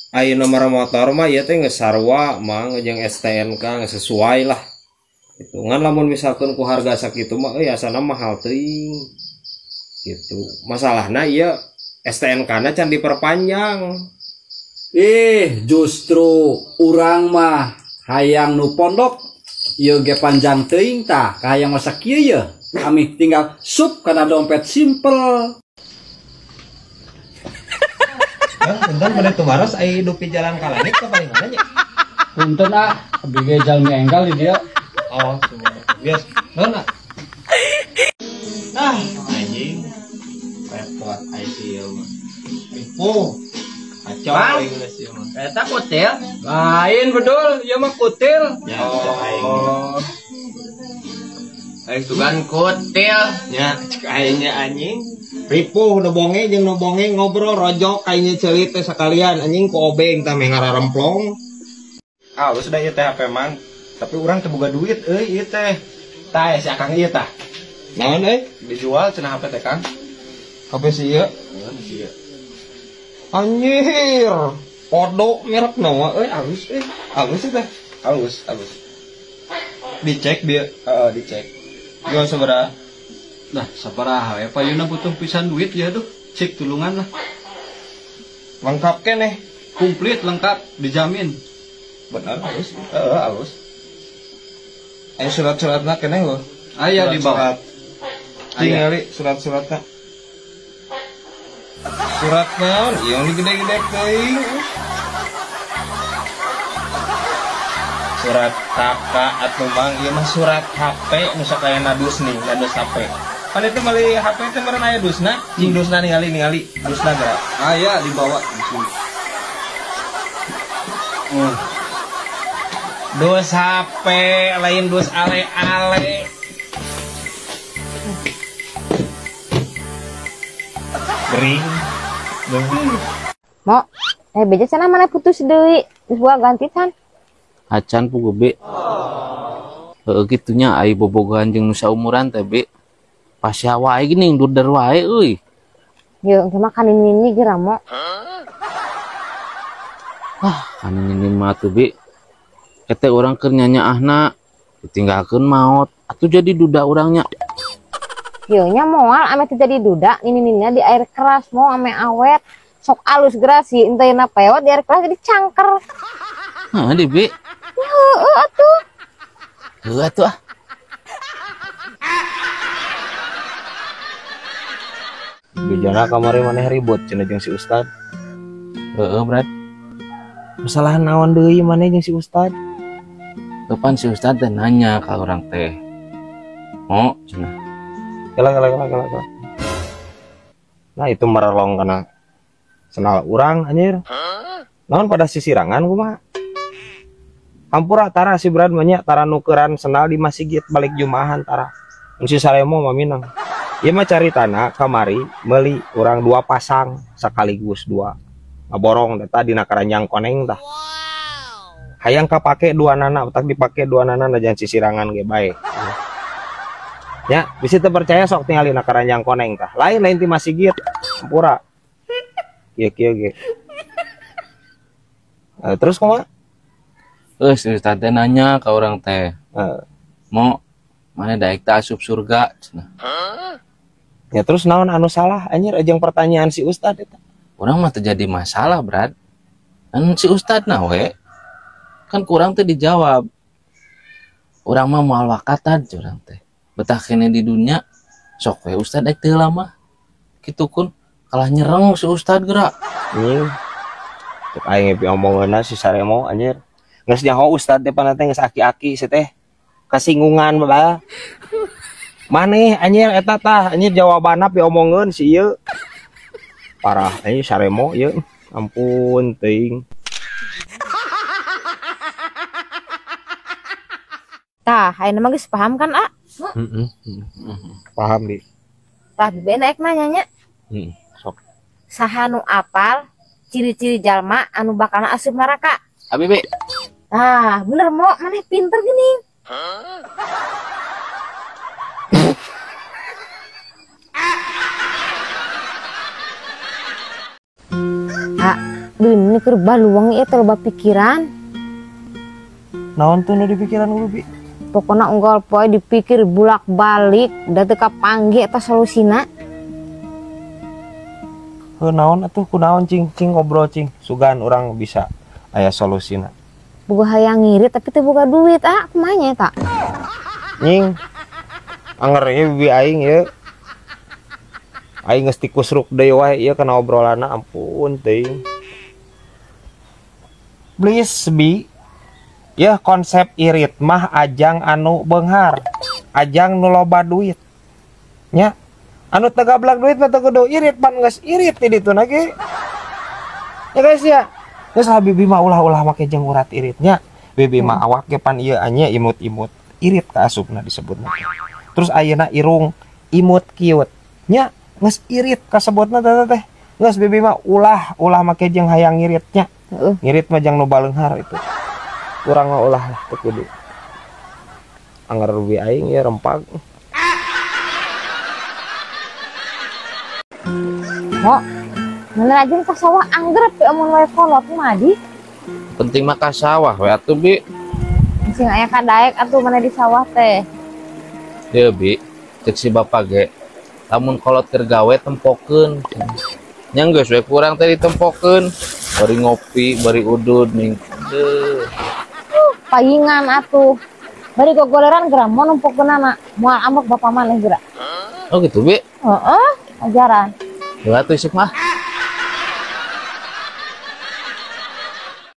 Aya nomor motor mah ieu teh geus sarua mang jeung STNK geus sesuai lah. Gitu. Ngan lamun misalkan ku harga sakitu mah euy asana mahal teuing. Gitu. Masalahna ieu STNK-na can diperpanjang. Ih, justru urang mah hayang nu pondok ieu ge panjang teuing tah, kahayang masa kieu ye. Kami tinggal sup kana dompet simpel. Ya, punten pada tumaros ai dupi jalan ka langit ka paling mana nya? Punten ah, abdi ge jalmi enggal di dieu. Oh, bias. Naon ah? Ah, anjing. Repot ai ieu mah. Ripuh. Kacau aing geus ieu mah. Eta kutil? Lain bedul, ieu mah kutil. Ya, aing. Oh. Aing sugan kutil. Nya, cek aing nya anjing. Ripuh nu bonge jeung nu bonge ngobrol rojok aing ceuli teh sakalian anjing ku obeng tah meh ngararemplong. Ah, geus da ieu teh HP mang. Tapi urang teu boga duit euy ieu teh. Tah si Akang ieu tah. Naon euy? Dijual cenah HP teh Kang. HP si ieu? Heeh, si ieu. Anjir. Podo merek naon euy alus euy. Alus teh. Alus, alus. Dicek bieu. Heeh, dicek. Jual sabaraha? Nah, sabaraha we payuna butuh pisan duit ya duh. Cik tulungan lah. Lengkap keneh. Komplit lengkap dijamin. Benar alus. Heeh, alus. Aya surat-suratna keneh lho. Aya di bawah. Tingali surat-suratna. Surat naon? Ieu nu gede-gede teuing. Surat KK atuh mang ieu mah surat HP nu sakayana dus nih, nadus HP. Pan itu meuli HP teh meureun aya dusna, cing dusna ningali dusna geura. Aya dibawa di sini. Dus HP lain dus ale-ale. Gering. Mo, beja cenah mana putus deui, geus gua ganti can. Acan pugu be. Heeh kitu nya ai bobogohan jeung nu saumuran teh be. Pasea wae geuning duder wae euy. Yeuh, engke mah kanini geura mo. Wah, kanini mah tuh be. Eta urang keur nyanyaahna ditinggalkeun maot atuh jadi duda urangnya. Yeuh nya moal ame teu jadi duda, nini-nininya di air keras mo ame awet. Sok alus geura si enteuna pewot di air keras jadi cangker. Heuh di be. Heeh atuh. Heuh atuh ah. Bejana kamari maneh ribut cenah jeung si Ustad. Heeh, Brad. Masalah naon deui maneh jeung si Ustad? Kapan si Ustad teh nanya ka urang teh. Mo cenah. Kela kela kela kela. Nah, itu merelong kana senal urang anjir. Naon pada sisirangan kumaha? Hampura tara si Brad mah nya tara nukeran senal di masjid balik jumahan tara. Mun si Saremo mah minang. Ieu mah cari tanah kamari meuli urang 2 pasang sekaligus 2. Ngaborong teh dina karanjang koneng tah. Hayang kapake 2 nana, otak dipake 2 nana jangan sisirangan ge bae. Ya, bisi teu percaya sok tingali na karanjang koneng tah. Lain-lain ti masjid. Hampura. Kieu-kieu ge. Terus kumaha? Si Ustad teh nanya ka urang teh. Mo, mana daek teh asup surga cenah. Ya terus naon anu salah anjir jeung pertanyaan si Ustad eta. Urang mah teu jadi masalah, Brad. Kan si Ustad na we. Kan kurang teh dijawab. Urang mah moal wakatan urang teh. Betah kene di dunia sok we Ustad daek teu lama. Kitu kun kalah nyereng si Ustad geura. Anjing. Cek aing ge omongeunna si Saremo anjir. Geus nyaho Ustad teh panah teh geus aki-aki si teh kasinggungan bae. Maneh anjir eta tah anjir jawabanna piomongeun si ieu. Parah anjir Saremo ieu. Ampun teuing. Tah, ayeuna mah geus paham kan, A? Heeh. Paham, Di. Tah, bibi naik nanya nya. Heeh, sok. Saha nu apal ciri-ciri jalma anu bakalna asup neraka? Abi, Bi. Ah, bener mo, maneh pinter gini. Ah, Bibi keur baluang ieu teh loba pikiran. Naon tuh nu dipikiran lu, Bi? Pokona unggal poe dipikir bulak-balik da teu kapanggih eta solusina. Heuh naon atuh kunaon cing cing ngobrol cing. Sugan urang bisa aya solusina. Boga hayang ngirit tapi teu boga duit ah kumaha nya eta? Nying. Anger ieu bibi aing ieu. Aing geus tikusruk deui wae ieu kana obrolanna ampun teuing. Please bi. Ya konsep irit mah ajang anu beunghar, ajang nu loba duit. Nya anu teu gablak duit mah teu kudu irit pan geus irit di ditu na ge. Ya guys ya. Geus lah bibi mah ulah-ulah make jeung urat iritnya. Bibi mah awak ge pan ieu anya imut-imut. Irit ka asupna disebutna. Terus ayeuna irung imut kiut. Nya geus irit kasebutna teh teh. Geus bibi mah ulah make jeung hayang ngiritnya. Heeh. Ngirit mah jang nu baleunghar itu. Kurang mah ulah lah teu kudu. Anger bibi aing ieu rempag. Mo, mana rajin ka sawah anggrep ya amun wae kolot mah di. Penting mah ka sawah we atuh bi. Sing aya kadaek atuh mana di sawah teh. Deui bi, cek si bapak ge. Lamun kolot keur gawe tempokeun. Nya geus we kurang teh ditempokeun. Bari ngopi, bari udud ning. Deuh. Paingan atuh. Bari gogoleran geura mo nempokeunana. Moal ambek bapak maneh geura. Oh gitu bi. Heeh, ajaran. Heula atuh isuk mah.